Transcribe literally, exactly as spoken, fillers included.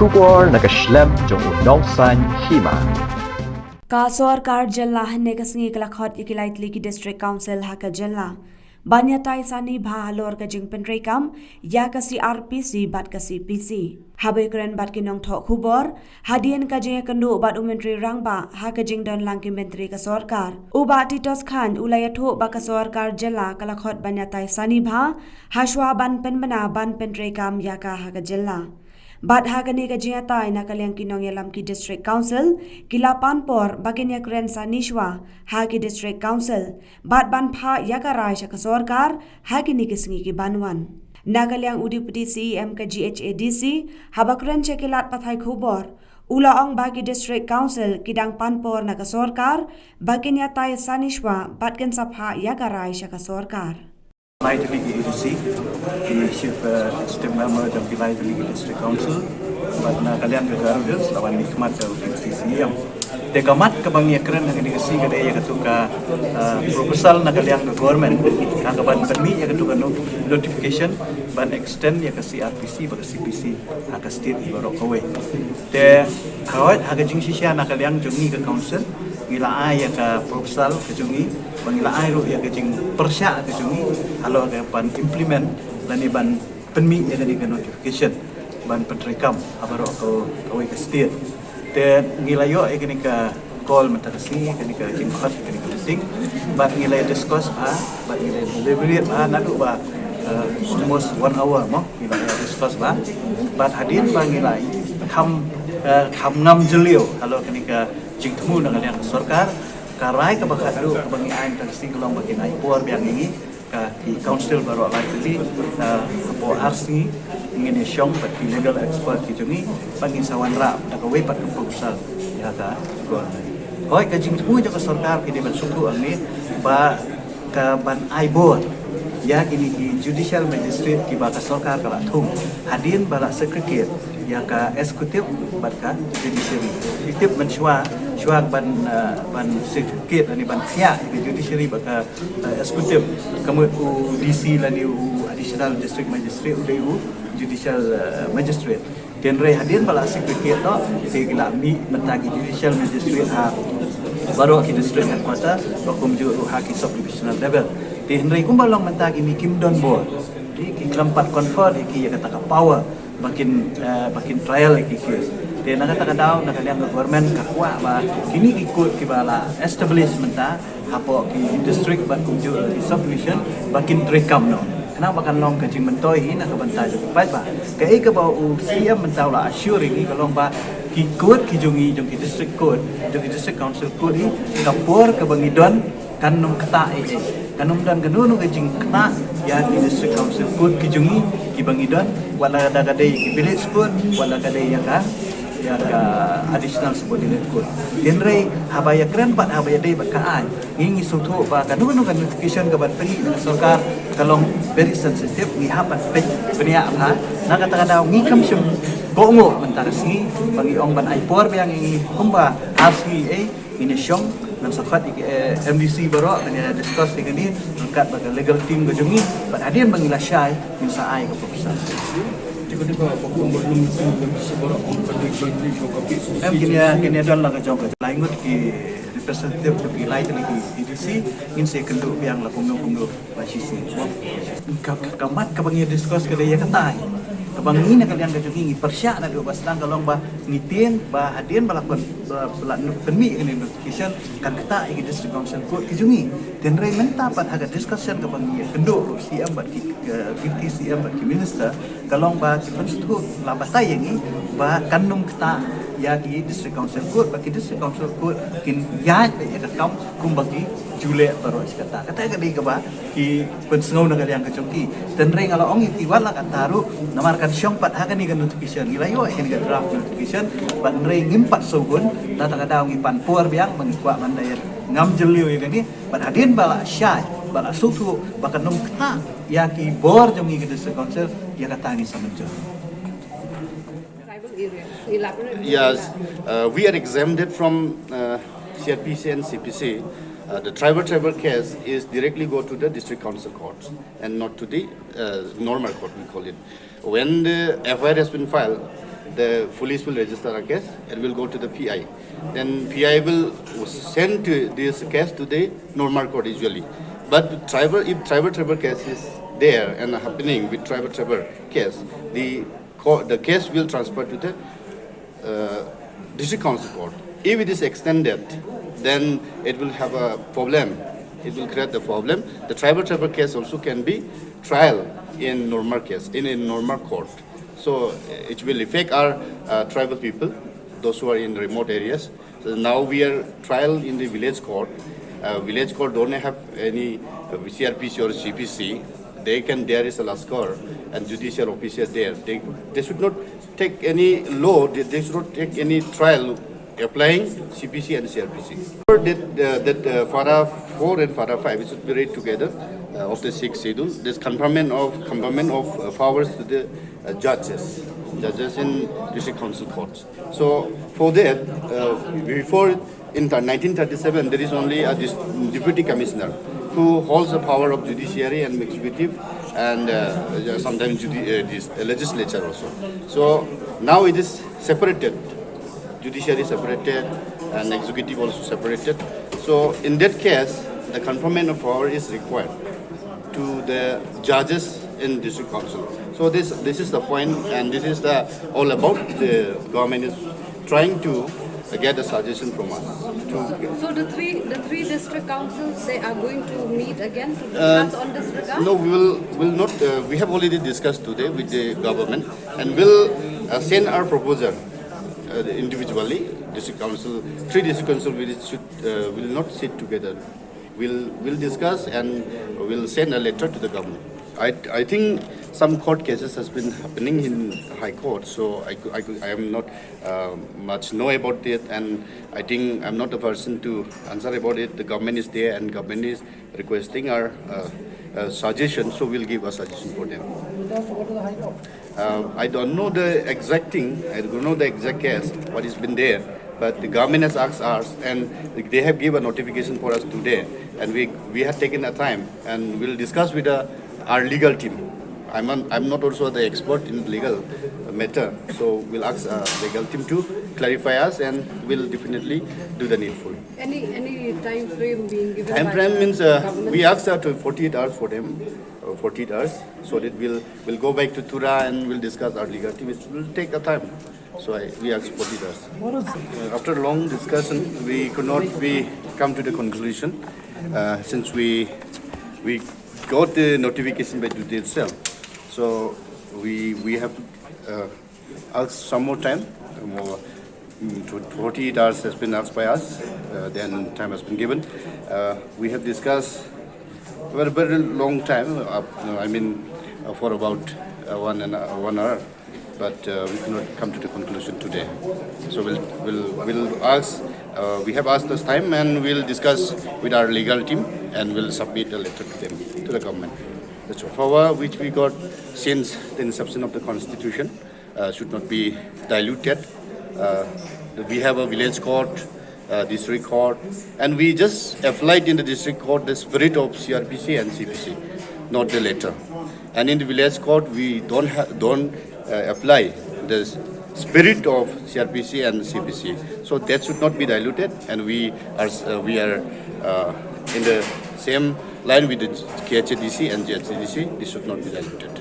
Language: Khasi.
Khubor na ka shlem jong u nongsaiñ hima. Ka sorkar jylla hynne ka sngi ka la khot ïa ki lai tylli ki District Council ha ka jylla ban ïatai sani bha halor ka jingpyntreikam ïa ka C R P C bad ka C P C. Haba ïakren bad ki nongthoh khubor hadien ka jingïakynduh bad u Myntri Rangbah ha ka jingdon lang ki myntri ka sorkar, u Bah Titos Chyne u la ïathuh ba ka sorkar jylla ka la khot ban ïatai sani bha hashwa ban pynbna ban pyntreikam ïa ka ha ka jylla. Bad ha kane ka jingïatai na ka liang ki nongïalam ki District Council ki la pan por ba kin ïakren sani shwa ha ki District Council bad ban phah ïa ka rai sha ka sorkar ha kine ki sngi ki ban wan. Na ka liang u Deputy C E M ka G H A D C, haba kren sha ki lad pathai khubor, u la ong ba ki District Council ki dang pan por na ka sorkar ba kin ïatai sani shwa bad kin sa phah ïa ka rai sha ka sorkar. Lai tylli ki A D C, ki Chief, eh, Executive Member jong ki lai tylli ki District Council, bad na ka liang ka Garo Hills, la wan mihkhmat ka Deputy C E M. Te ka mat kaba ngi ïakren ha kane ka sngi ka dei ïa katu ka, eh, proposal na ka liang ka government, ka ban pynmih ïa katu ka no-, notification ban extend ïa ka C R P C bad ka C P C ha ka state hi baroh kawei. Te hooid, ha ka jingshisha na ka liang jong ngi ka council ngi la ai ïa ka proposal ka jong ngi, ba ngi la ai ruh ïa ka jingpyrshah ka jong ngi halor ka ban implement lane ban pynmih ïa kane ka notification ban pyntreikam ha baroh ka, kawei ka state. Te ngi la ïoh ïa kane ka call mynta ka sngi, kane ka jingkhot, kane ka meeting, bad ngi la discuss bha, bad ngi la deliberate bha naduh ba, eh, almost one hour mo, ngi la discuss bha. Bad hadien ba ngi la kham, eh, kham ngam jylliew halor kane ka jingthmu na ka liang ka sorkar, ka rai kaba khatduh kaba ngi ai mynta ka sngi ka long ba kin ai por biang ïa ngi, ka ki council baroh lai tylli, eh, hapoh ar sngi ngin ïa shong bad ki legal expert ki jong ngi ba ngin sa wanrah da kawei pat ka proposal ïa ka government. Hooid, ka jingthmu jong ka sorkar ka dei ban sngewthuh hangne ba ka ban ai bor ïa kine ki judicial magistrate kiba ka sorkar ka la thung hadien ba la segregate ïa ka executive bad ka judiciary. Ki tip mynshuwa, shuwa ban, eh, ban segregate lane ban thiah ïa ka judiciary bad ka, eh, executive, ka mut u D C lane u additional district magistrate u dei u judicial, eh, magistrate. Hynrei hadien ba la segregate noh, te ki la mih mynta ki judicial magistrate ha baroh ki district headquarter, ba kumjuh ruh ha ki sub-divisional level. Te hynrei kumba long mynta kine kim don bor, ki, ki khlem pat confer ïa ki ïa kata ka power ba kin, eh, ba kin trial ïa ki case. Te na kata ka daw, na ka liang ka government ka kwah ba kine ki court kiba la establish mynta hapoh ki district bad kumjuh ki sub-division ba kin treikam noh. Khnang ba kan long ka jingmyntoi hi na ka bynta jong ki paidbah. Kaei kaba u C M mynta u la assure ïa ngi ka long ba ki court ki jong ngi, jong ki district court, jong ki district council court hi, ka por kaba ngi don kan ym ktah ei ei. Kan ym don kano kano ka jingktah ïa ki district council court ki jong ngi kiba ngi don, wat la da ka dei ki village court, wat la ka dei ïa ka ïa ka additional subordinate court. Hynrei haba ïakren bad haba ïadei bad ka aiñ, ngi ngi sngewthuh ba kano kano ka notification ka ban pynmih na ka sorkar ka long very sensitive, ngi hap ban peit bniah bha. Na kata ka daw ngi kham shym kohnguh mynta ka sngi ba ngi ong ban ai por biang ïa ngi kumba ar sngi ei, ngin ïa shong ngan sa khot ïa ki, eh, M D C baroh, ngin ïa discuss ïa kane ryngkat bad ka legal team ka jong ngi, bad hadien ba ngi la shai ngin sa ai ka proposal. Em, kin ïa, kin ïa don la ka jong ka lai ngut ki representative jong ki lai tylli ki A D C, ngin sa ïakynduh biang la kumno kumno. Ba shisien, ka, ka, ka mat kaba ngi discuss ka dei ïa kata. Kaba ngi na ka liang ka jong ngi ngi pyrshah naduh ba sdang ka long ba ngi tieng ba hadien ba la pyn, ba, ba la pynmih kane notification kan ktah ïa ki district council court ki jong ngi. Hynrei mynta pat ha ka discussion kaba ngi ïakynduh ruh C M bad ki, eh, Deputy C M bad ki minister, ka long ba ki pynsngewthuh la batai ïa ngi ba kan ym ktah ïa ki district council court, ba ki district council court kin ïaid beit ïa ka kam kumba ki ju leh baroh shi katta. Kata ka dei kaba ki pynsngew na ka liang ka jong ki. Hynrei nga la ong ïa ki wat la katta ruh, namar kan shong pat ha kane ka notification, ngi la ïoh ïa kane ka draft notification, bad hynrei ngim pat sngewhun. Na kata ka daw ngi pan por biang ba ngi kwah ban da ïa ngam jylliew ïa kane, bad hadien ba la shai, ba la sngewthuh ba kan ym ktah ïa ki bor jong ngi ka district council, ïa kata ngi sa mynjur. Tribal areas. Elaborate more on that. Yes, uh, we are exempted from, uh, C R P C and C P C. Uh, the tribal, tribal case is directly go to the district council courts and not to the, uh, normal court, we call it. When the F I R has been filed, The police will register a case. It will go to the P I. Then P I will send to this case to the normal court usually. But tribal, if tribal tribal case is there and happening with tribal tribal case, the co- the case will transfer to the uh, district council court. If it is extended, then it will have a problem. It will create the problem. The tribal tribal case also can be trial in normal case in a normal court. So uh, it will affect our uh, tribal people, those who are in remote areas. So now we are trial in the village court. Uh, village court don't have any uh, C R P C or C P C. They can, there is a Laskar and judicial officer there. They, they should not take any law, they, they should not take any trial applying C P C and C R P C. That, uh, that uh, Para four and Para five, it should be read together uh, of the sixth schedule. This conferment of, conferment of uh, powers to the uh, judges, judges in district council courts. So for that, uh, before in the nineteen thirty-seven, there is only a dis- deputy commissioner who holds the power of judiciary and executive and uh, sometimes judi- uh, this, uh, legislature also. So now it is separated, judiciary separated and executive also separated. So in that case, the conferment of power is required to the judges in district council. So this this is the point, and this is the all about the government is trying to get a suggestion from us. To So the three the three district councils, they are going to meet again to discuss on this regard? No, we will will not. Uh, we have already discussed today with the government, and will uh, send our proposal uh, individually. District council, three district council will should uh, will not sit together. We'll, we'll discuss and we'll send a letter to the government. I, I think some court cases has been happening in High Court, so I, cou- I, cou- I am not uh, much know about it, and I think I'm not the person to answer about it. The government is there, and government is requesting our uh, uh, suggestion, so we'll give a suggestion for them. Uh, I don't know the exact thing. I don't know the exact case, what has been there. But the government has asked us, and they have given notification for us today. And we we have taken a time, and we'll discuss with uh, our legal team. I'm an, I'm not also the expert in legal matter, so we'll ask uh, legal team to clarify us, and we'll definitely do the needful. Any any time frame being given? Time by frame the means uh, government? We asked uh, to forty-eight hours for them, uh, forty-eight hours, so that we'll we'll go back to Tura and we'll discuss our legal team. It will take a time, so I, we asked forty-eight hours. Uh, after long discussion, we could not be come to the conclusion uh, since we we got the notification by duty itself. So we we have to uh, ask some more time. More, mm, to- forty-eight hours has been asked by us. Uh, then time has been given. Uh, we have discussed for a very long time. Uh, I mean, uh, for about uh, one and uh, one hour. But uh, we could not come to the conclusion today. So we'll we'll we'll ask. Uh, we have asked this time, and we'll discuss with our legal team, and we'll submit a letter to them, to the government. That's all. Power which we got since the inception of the constitution uh, should not be diluted. Uh, we have a village court, uh, district court, and we just applied in the district court the spirit of C R P C and C P C, not the letter. And in the village court, we don't ha- don't uh, apply the spirit of C R P C and C P C. So that should not be diluted, and we are uh, we are uh, in the same line with the K H A D C and G H A D C. This should not be diluted.